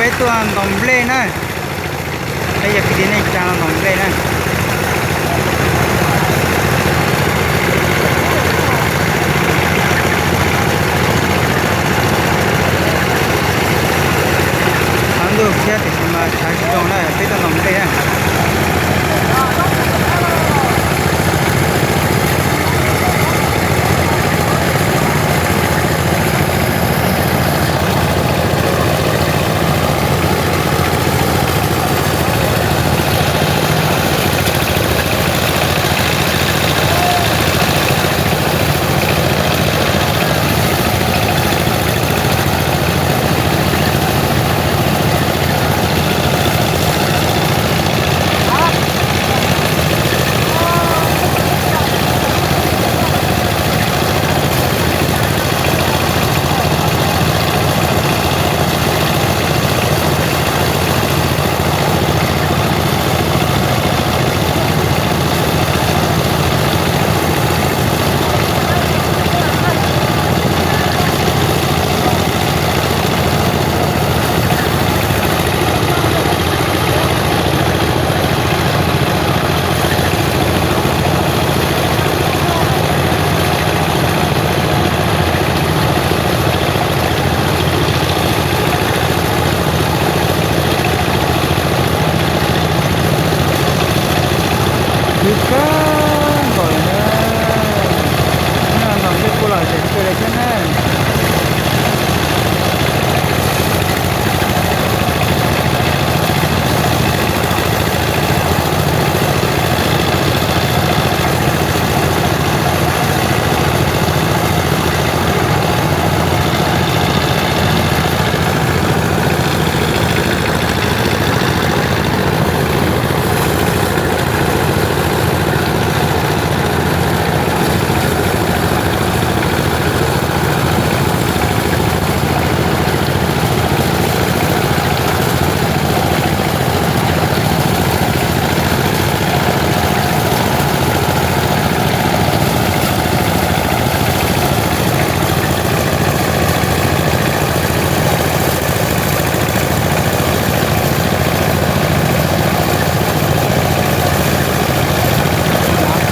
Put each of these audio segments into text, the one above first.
Peb tuaj ntaus nplej na. Peb yog kwv tij neej tsa no ntaus nplej na. Tshav ntuj thiab tiam sis mas tshav tsis zoo na, peb tuaj ntaus nplej na. Khwv kawg nkaus li na. Nyob no ncej puab los zem kawg li thiab na.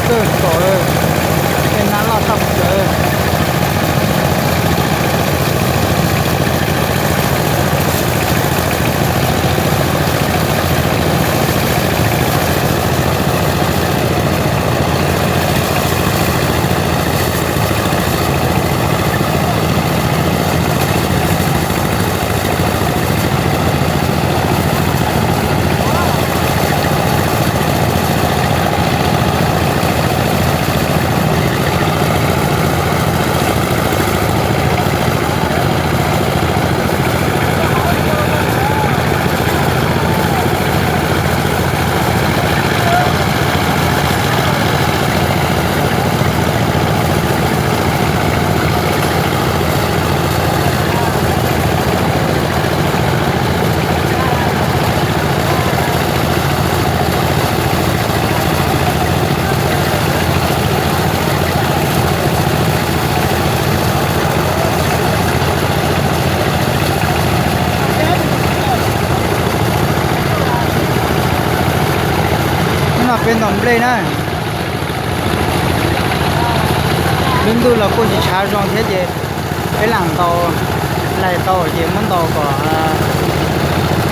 Kawg nkaus, tej nab loj tag kawg. Hnub no peb ntaus nplej na. Lub ntuj los kuj tsis tshav zoo thiab ces peb lam ntaus, lais tau ces muab ntaus kom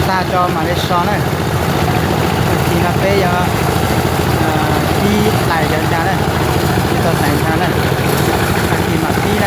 tag tso mam li so na. Tag kis no peb yuav pib lais cov ntsa na, pib tau tais ntsa na. Tag kis mam pib